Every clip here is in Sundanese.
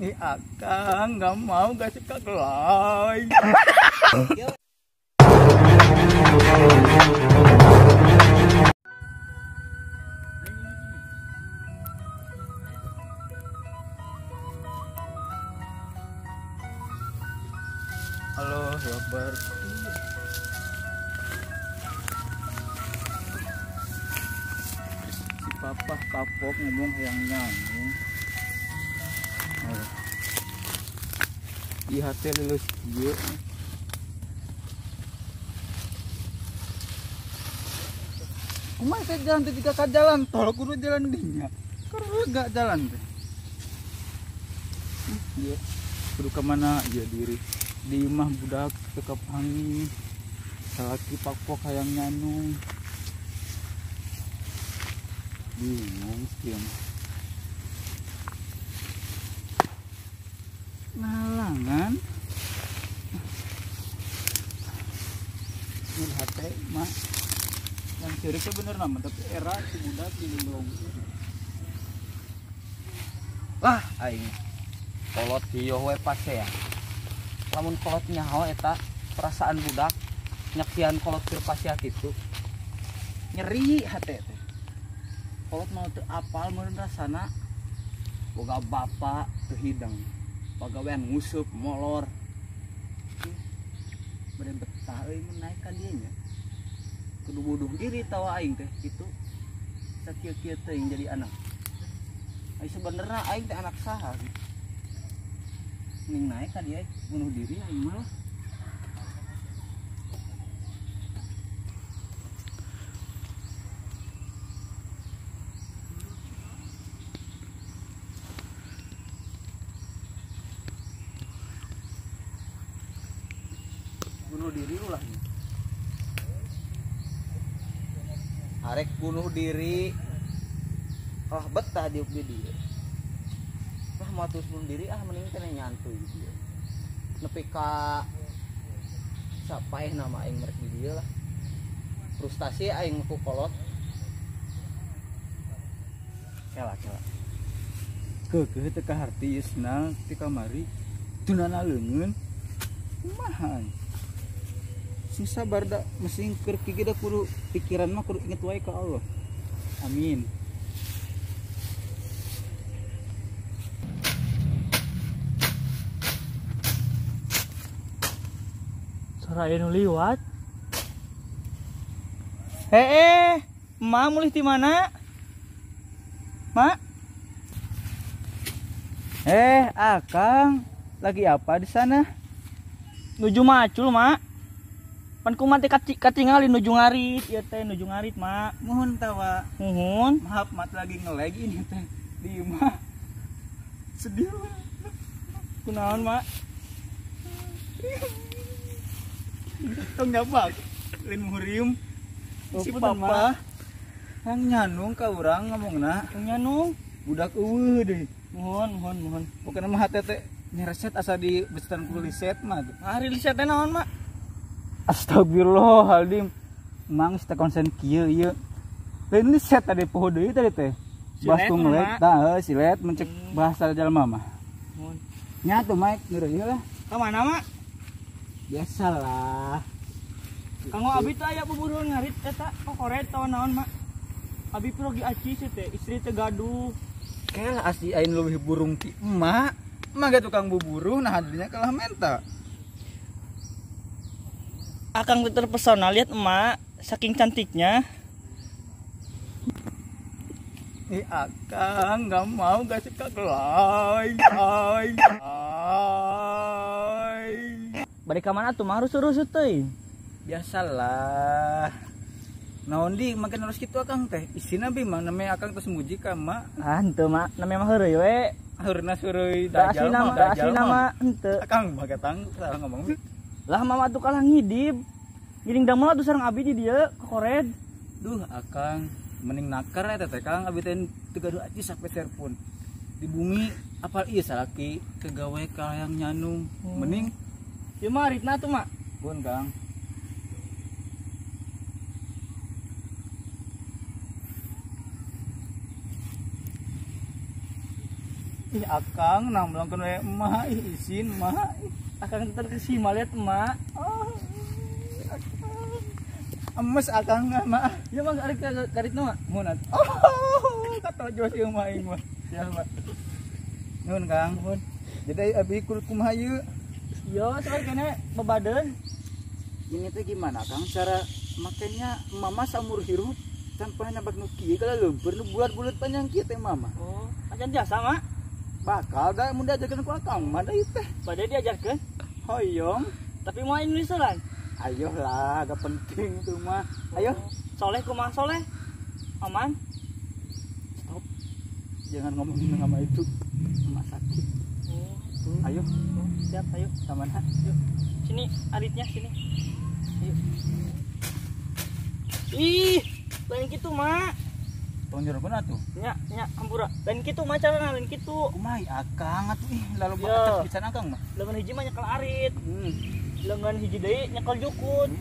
Ih, akang nggak mau, nggak suka gelai. Halo, Akbar. Si papa kapok ngomong yang nyambung. Oh. Di hati lulus dia. Kumaha teh jalan teh tiga jalan tol kudu jalan dinya. Kudu gak jalan teh. Iya. Kudu ka mana ieu diri. Di imah budak teu kapanggih. Salaki pakpok hayang nyanung. Bingung sih. Ngalangan. Ini hate mah. Yang cerita bener nama tapi era si budak di lindung. Lah aing kolot kieu we pasea. Lamun kolot nyaho eta perasaan budak nyaksian kolot keur pasea kitu. Nyeri hate teh. Kolot mau teu apal meureun rasana. Boga bapa teu hidang. Pagawean ngusup molor. Bade betah euy mun naik ka dieu nya. Kudu bunuh diri tawa aing teh kitu. Sakieu-kieu teuing jadi anak. Ai sebenarnya aing teh anak saha gitu. Ning naik ka dieu bunuh diri aing mah. Bunuh diri ulah. Arek bunuh diri. Kalah betah diuk di dieu. Lah mau terus bunuh diri ah mending teh nyantuy di dieu. Nepi ka sapaeh nama aing merek di dieu lah. Frustasi aing ku kolot. Kela kela. Keukeuh teu kaharti ieu senang ti kamari tunana leungeun. Kumaha? Sing sabar da mesing keur kieu da kudu pikiran mah kudu inget wae ka Allah. Amin. Sora anu liwat. Ma mulih ti mana? Ma? Akang lagi apa di sana? Nuju macul, Mak. Pan kumaha teh katingali nuju ngarit ieu teh nuju ngarit, Mak. Muhun tawa. Muhun. Maaf, mat lagi ngelag ini teh di imah. Sedih. Kunaon, Mak? Tong nyabak. Lain muhurium. Si papa yang nyanung ka urang ngomongna. Yang nyanung budak eueuh deui. Muhun, muhun, muhun. Pokona mah hate teh nyereset asa di besitan ku riset mah. Ah, riset teh naon, Mak? Astagfirullahaladzim. Mang teh konsen kieu ieu. Lain riset tadi poho deui tadi teh. Bastung let, tah heuh silet mencek bahasa jalma mah. Muhun. Nya tuh Mike ngeureun lah. Ka mana, Mak? Biasalah. Kanggo abi teh aya buburuan ngarit eta kokoret tawa naon, Mak? Abi pirogi aci sih teh, istri teh gaduh. Kalah asli aing leuwih burung ti emak. Emak ge tukang buburuh nah hadinya kalah menta. Akang teh terpesona lihat emak saking cantiknya. Ih, akang nggak mau gak suka gelai. Bari ka mana tuh mah rusuh-rusuh teuing. Biasalah. Naon di makin harus kitu akang teh. Isina bi mah namanya akang terus muji ka mak. Ah henteu mak, namanya mah heureuy we. Heurna sureuy dajal mah dajal mah henteu. Akang mah gatang salah ngomong. Lah mama tuh kalah ngidip. Ngiring damel atuh sareng abi di dieu kokored. Duh akang mending nakar eta teh Kang abi teh teu gaduh aci sapeser pun. Di bumi apal ieu salaki teu gawe ka hayang nyanung. Mending ieu mah aritna tuh mak. Bun Kang. Ih akang namlangkeun we emak, ih isin emak. Akang terkesima lihat emak. Oh, akang. Emes akang mah. Ya mah arit karitna mah. Mun atuh. Oh, katojo sih emak aing mah. Siap, Mak. Nuhun Kang. Nuhun. Jadi abi kudu kumaha ieu? Yo, sabar kene bebadeun. Ini teh gimana Kang cara makanya mama saumur hirup tanpa nabak nu kieu kalau leumpeur nu bulat-bulat panjang kieu teh mama. Oh, acan jasa mak. Bakal da mun diajarkeun ku akang mah da ieu teh. Bade diajarkeun? Hoyong. Tapi mau Indonesia lan? Ayo lah, gak penting tuh mah. Ayo. Oh. Soleh kumaha soleh? Aman? Stop. Jangan ngomongin nama itu. Emak sakit. Oh. Ayo. Oh, siap, ayo. Sama mana? Yuk. Sini aritnya sini. Ayo. Ih, lain kitu, Mak. Tong jero atuh. Nya, nya hampura. Lain kitu mah carana lain kitu. Kumaha akang atuh ih lalu batas pisan akang mah. Lengan hiji mah nyekel arit. Lengan hiji deui nyekel jukut.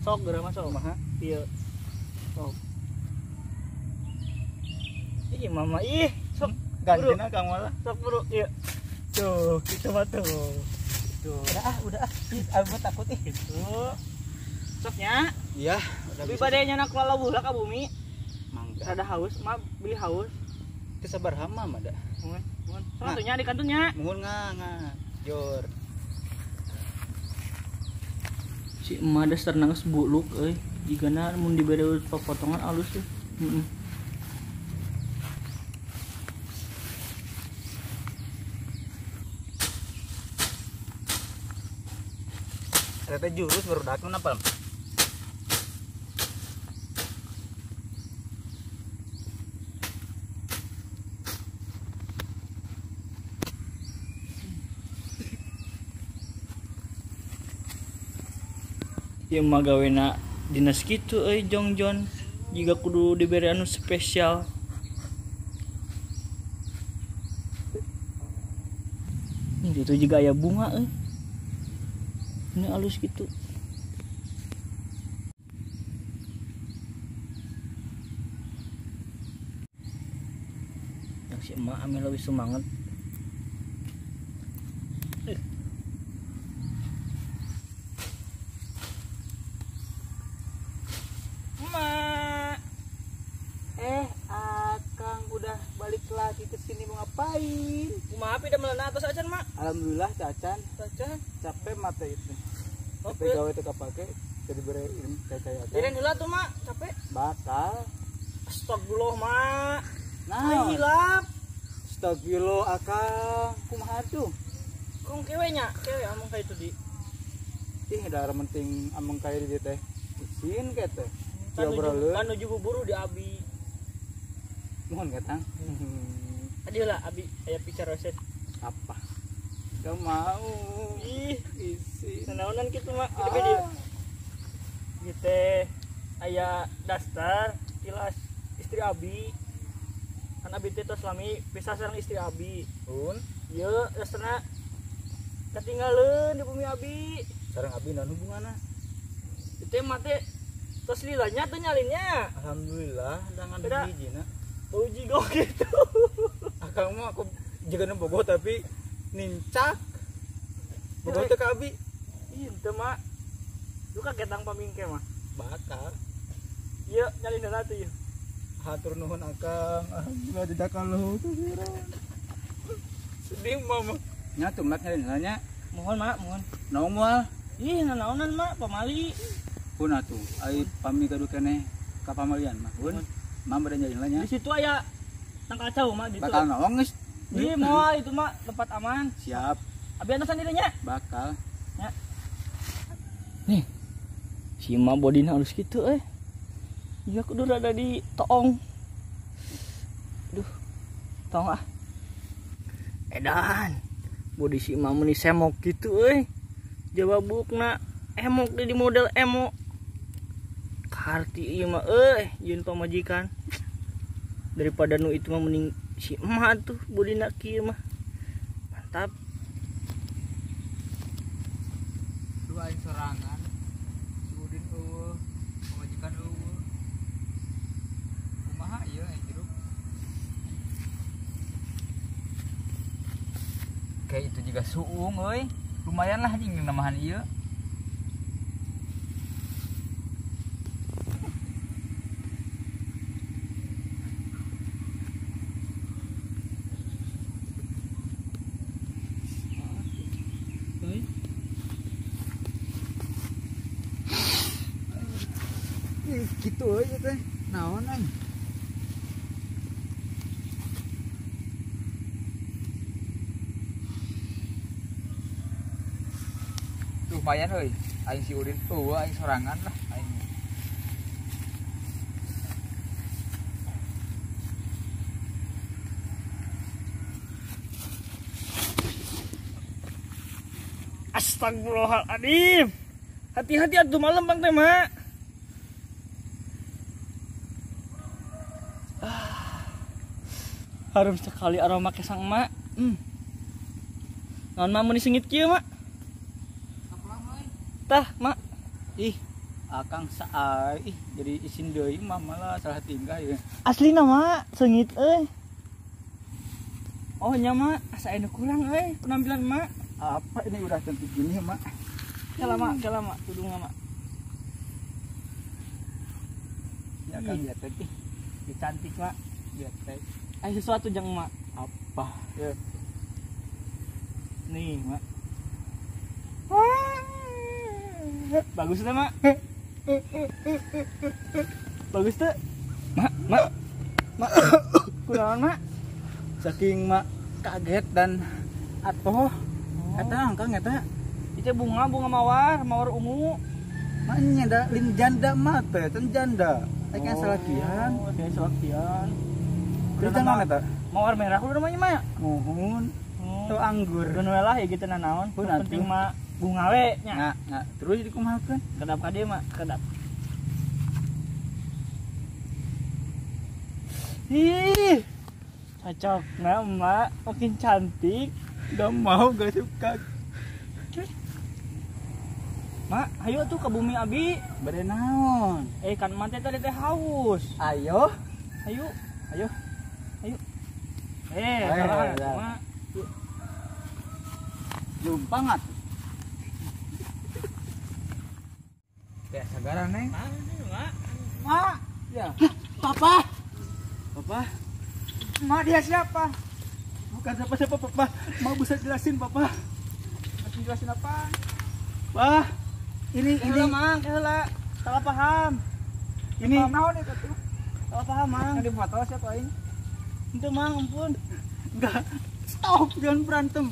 Sok geura mah sok. Kumaha? Ieu. Sok. Ih, mama ih, sok gantina akang malah. Sok buru, ieu. Tuh, kitu mah tuh. Tuh. Udah ah. Ih, aku takut ih. Gitu. Soknya? Iya, udah bisa. Bade nyanak lalawuh lah ka bumi. Mangga. Rada haus, mah beli haus. Teu sabar hama mah da. Muhun, muhun. Sok atuh nya di kantunnya. Muhun nga. Jor. Si emak dasar nangis buluk euy. Jigana mun dibere potongan alus teh. Heeh. Eta jurus baru datang napa? Ieu mah gawena dinas kitu euy jongjon jiga kudu dibere anu spesial. Ini itu juga aya bunga euy. Ini halus gitu. Yang si emak ambil lebih semangat. Emak. Akang udah balik lagi ke sini mau ngapain? Maaf, udah melena atas acan, Mak. Alhamdulillah, cacan. Cacan. Capek mata itu. Oke. Capek gawe teu kapake, jadi bere kayak acan. Diren heula tuh, Mak. Capek. Bakal. Astagfirullah, Mak. Nah, hilap. Astagfirullah, akang. Kumaha tuh? Kong kewe nya, kewe ameng ka itu di. Ih, darah penting ameng ka di teh. Isin ke teh. Diobrolkeun. Panuju buburu di abi. Mohon katang. Adi lah abi aya picar resep. Apa? Gak mau. Ih, isi. Naonan kitu mak gede dia. Gitu aya daftar tilas istri abi. Kan abi teh tos lami pisah sareng istri abi. Un. Ieu dasarna ketinggalan di bumi abi. Sareng abi naon hubunganna? Itu mah teh tos lilanya teh nyalinnya. Alhamdulillah dengan hijina. Bau jigo gitu. Akang mah aku jigana bogoh tapi nincak. Bogoh teh ka abi. Ih, henteu mak. Lu kagetang pamingke mah. Bakal. Ieu nyalin heula tuh ieu. Hatur nuhun akang. Alhamdulillah tidak kalau tuh. Sedih mama. Nya tuh mak nyalin heula nya. Mohon mak, mohon. Naon moal? Ih, nanaonan mak pamali. Pun atuh, ai pami gaduh keneh ka pamalian mah. Pun. Mak bade nyalin heula nya. Di situ aya tangkal cau mak gitu. Bakal naon geus. Ih, moal itu mak tempat aman. Siap. Abi antosan dirinya. Bakal. Ya. Nih. Si emak bodina halus gitu euy. Iya kudu rada di toong. Duh. Toong ah. Edan. Bodi si emak meuni semok gitu euy. Jawabukna emok di model emo. Karti ieu mah euy, jeung pamajikan. Daripada nu itu mah mending si emak tuh bodina kieu mah. Mantap. Dua aing sorangan. Si Udin eueuh, pamajikan eueuh. Kumaha ieu aing hirup? Kayak itu juga suung euy. Lumayan lah anjing namahan ieu. Gitu aja teh. Naon aing? Lumayan euy, aing si Udin eueuh aing sorangan lah aing. Astagfirullahaladzim. Hati-hati atuh malam Bang teh, Mak. Harum sekali aroma kesang emak. Naon mak mun disengit kieu, Mak? Tah, Mak. Ih, akang saai ih jadi isin deui mah malah salah tingkah ya. Aslina, Mak, sengit euy. Oh nya, Mak, asa anu kurang euy penampilan Mak. Apa ini udah cantik gini, Mak? Kela, Mak, kela, Mak, tudungna, Mak. Ya akang lihat teh. Ih, cantik, Mak. Lihat teh. Ayo sesuatu jang Mak. Apa? Ya. Nih, Mak. Bagus tuh, Mak. Bagus tuh. Mak, Mak. Mak. Kunaon, Mak? Saking Mak kaget dan atoh. Eta angkang eta. Itu bunga, bunga mawar, mawar ungu. Mak nya da lin janda mah teh, can janda. Teh kan salakian. Oh, teh salakian. Terus naon eta? Mawar merah kudu namanya mah. Muhun. Tuh anggur. Geun we lah ya gitu nanaon. Penting mah bunga we nya. Nah, terus dikumahakeun? Kedap ka dieu mah, kedap. Ih. Cocok nah, Mak, makin cantik. Gak mau, gak suka. Mak, ayo tuh ke bumi abi. Bade naon? Kan mak teh tadi teh haus. Ayo. Ayo. Ayo. Ayo. Salah, Mak. Jumpang atuh. Ya, sagara, Neng. Mak. Mak. Ya. Papa. Papa. Mak, dia siapa? Bukan siapa-siapa, Papa. Mau bisa jelasin, Papa. Masih jelasin apa? Wah, ini Mang, heula. Salah paham. Ini naon eta tuh? Salah paham, Mang. Yang difoto siapa aing? Itu, Mang, ampun. Enggak. Stop, jangan berantem.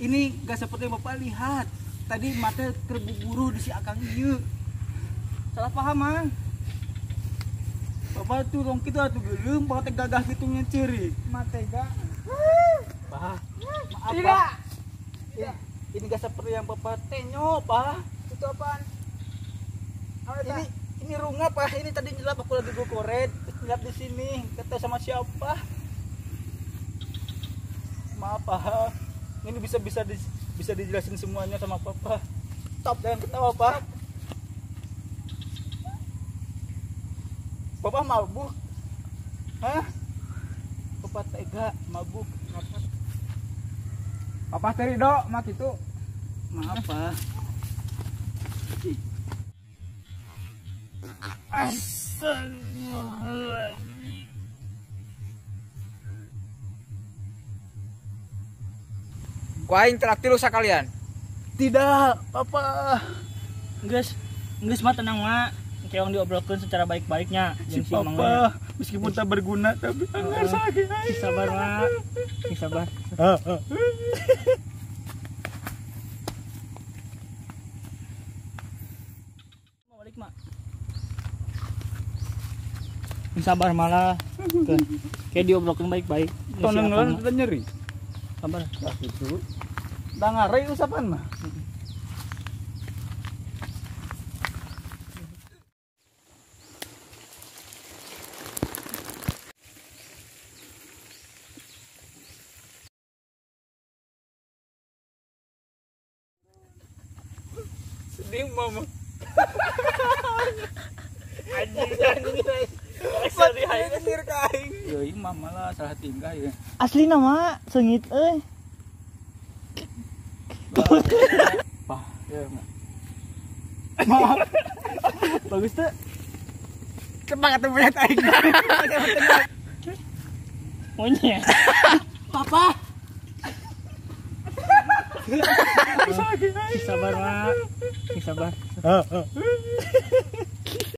Ini enggak seperti yang Bapak lihat. Tadi mata terburu-buru di si akang ieu. Salah paham, Mang. Bapak tuh rong kitu atuh geuleum, bapak teh gagah kitu ngeceurik. Matega. Pak, maaf, tidak. Pak. Ya, ini gak seperti yang Bapak tenyo, Pak. Itu apaan? Ini runga, Pak. Ini tadi nyelap aku lagi gokoret, terus nyelap di sini. Kata sama siapa? Maaf, Pak. Ini bisa dijelasin semuanya sama Papa. Stop, jangan ketawa, Pak. Papa mabuk. Hah? Papa tega mabuk. Papa terido mak itu. Maaf, Pak. Astagfirullahaladzim. Ku aing traktir lu sakalian. Tidak, Papa. Geus, geus mah tenang, Mak. Keong diobrolkeun secara baik-baiknya. Si Papa, meskipun tak berguna tapi anggar sakit. Sabar, Mak. Sabar. Mau balik, Mak. Sabar malah. Kayak diobrolkeun baik-baik. Toneng lawan kita nyeri. Sabar. Nah, gitu. Da ngarai usapan mah. Sedih mama. Anjing anjing. Sorry aing ka aing. Yeuh mama lah salah tingkah ya. Aslina mah seungit euy. Pah, ya. Maaf. Bagus tuh. Cepat atuh melihat aing. Monyet. Papa. Sabar, Mak. Sabar.